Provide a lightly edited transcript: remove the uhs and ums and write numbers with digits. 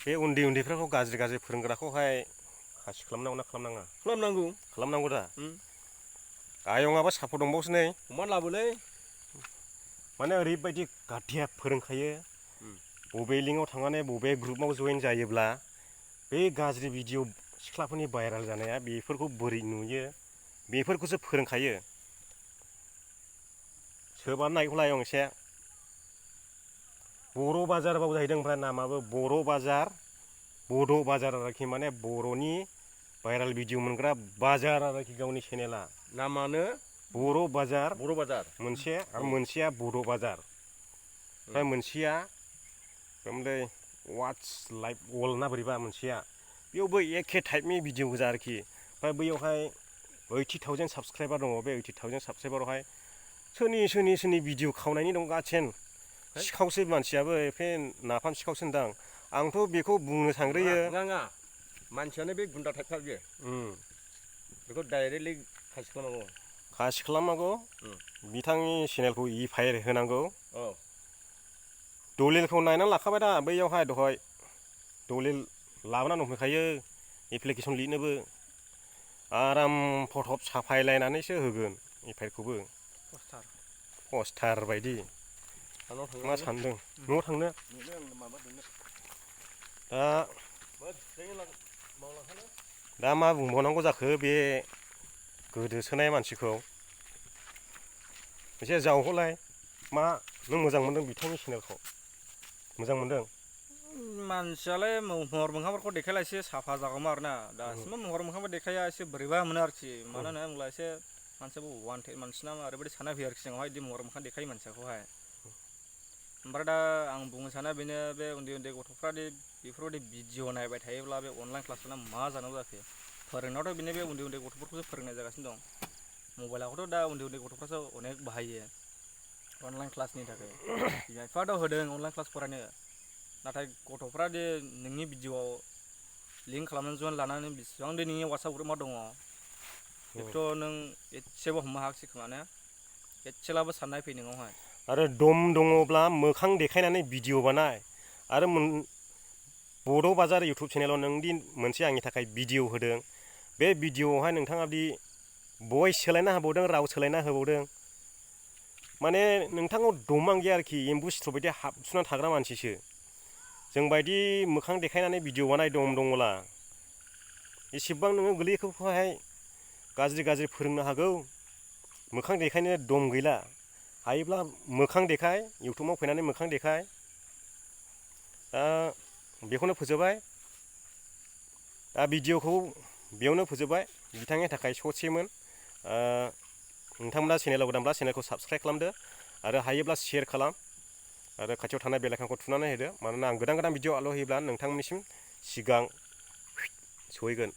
बे उन्दै उन्दैफोरखौ गाज्रि फोरोंग्राखौहाय खासि खालामनांगौ ना खालामनाङा? खालामनांगौ दा। आयंआबो सापर्ट दंबावोसो नै। अमा लाबोलै। माने ओरैबायदि गाधिया फोरोंखायो। बबे लिंकआव थांनानै बबे ग्रुपआव जयेन जायोब्ला बे गाज्रि भिडिअ सिख्लाफोरनि भाइरेल जानाया बेफोरखौ बोरै नुयो बेफोरखौसो फोरोंखायो। सोबानो नायगौला आयं एसे। बर' बाजारबाबो जाहैदों ओमफ्राय नामाबो बर' बाजार बड' बाजार आरोखि माने बर'नि भाइरेल भिडिअ मोनग्रा बाजार आरोखि गावनि चेनेला। नामानो बर' बाजार मोनसे आरो मोनसेया बड' बाजार। ओमफ्राय मोनसेया ओमफ्राय वाट्स लाइफ वर्ल्ड ना बोरैबा मोनसेया बेयावबो एखे टाइपनि भिडिअ गोजा आरोखि। ओमफ्राय बैयावहाय 80,000 साबसक्राइबार दङ। बे 80,000 साबसक्राइबारावहाय सोरनि भिडिअ खावनायनि दं गासिन सिखावसो मानसियाबो एफे नाफाम सिखावसो होनदां। आंथ' बेखौ बुंनो सानग्रोयो। नङा मानसियानो बे गुन्दा टाइपखा बियो। बेखौ डाइरेक्टलि खासि खालामनांगौ। बिथांनि चेनेलखौ इफायर होनांगौ। दलिलखौ नायनानै लाखाबाय दा बैयावहाय दहाय दलिल लाबोनानै दंफैखायो एप्लिकेसन लिरनोबो आराम फट'प साफायलायनानैसो होगोन एफायरखौबो पस्टार बायदि। मा सानदों न'आव थांनो? दा मा बुंबावनांगौ जाखो बे गोदोसोनाय मानसिखौ एसे जावहोलाय। मा नों मोजां मोनदों बिथांनि चेनेलखौ? मोजां मोनदों? मानसियालाय महर मोखांफोरखौ देखायला एसे साफा जागौमोन आरोना। दासिमबो महर मोखांबो देखाया एसे बोरैबा मोनो आरोखि। मानो होनना बुङोब्ला एसे मानसियाबो वान्टेड मानसि नामा ओरैबायदि सानना फैयो आरोखि सिगाङावहाय बिदि महर मोखां देखायो मानसिखौहाय। ओमफ्राय दा आं बुंनो सानो बेनो बे उन्दै गथ'फ्रादि बेफोरबायदि भिडिअ नायबाय थायोब्ला बे अनलाइन क्लासफोरा मा जानांगौ जाखो? फोरोंनायावथ' बेनो बे उन्दै गथ'फोरखौसो फोरोंनाय जागासिनो दं। मबाइलाखौथ' दा उन्दै गथ'फ्रासो अनेक बाहायो अनलाइन क्लासनि थाखाय। बिमा बिफाथ' होदों अनलाइन क्लास फरायनो। नाथाय गथ'फ्रादि नोंनि भिडिअ'आव लिंक खालामनानै जइन लानानै बेसिबां दि नोंनि वाट्सआप ग्रुपआव दङ बेखौथ' नों एसेबो हमनो हायाखिसै खोमा ने? एसेब्लाबो साननाय फै नोंनावहाय। आरो दम दङब्ला मोखां देखायनानै भिडिअ बानाय। आरो बड' बाजार इउटुब चेनेलाव नोंदि मोनसे आंनि थाखाय भिडिअ होदों बे भिडिअआवहाय नोंथाङा दि भइस सोलायना होबावदों राव सोलायना होबावदों माने नोंथांनाव दमां गैया आरोखि एम्बु सिथ्र' बायदि हाबसुना थाग्रा मानसिसो। जोंबायदि मोखां देखायनानै भिडिअ बानाय दम दङला एसेबां नोङो गोरलैखौहाय गाज्रि फोरोंनो हागौ। मोखां देखायनो दम गैला। हायोब्ला मोखां देखाय इउटुबाव फैनानै मोखां देखाय। दा बेखौनो फोजोबबाय। दा भिडिअखौ बेयावनो फोजोबबाय। बिथांनि थाखाय ससेमोन। नोंथांमोना चेनेलाव गोदानब्ला चेनेलखौ साबस्क्राइब खालामदो आरो हायोब्ला शेयार खालाम आरो खाथियाव थानाय बेल आइकनखौ थुनानै होदो। मानोना आं गोदान भिडिअ आपल'ड होयोब्ला नोंथांमोननिसिम सिगां सहैगोन।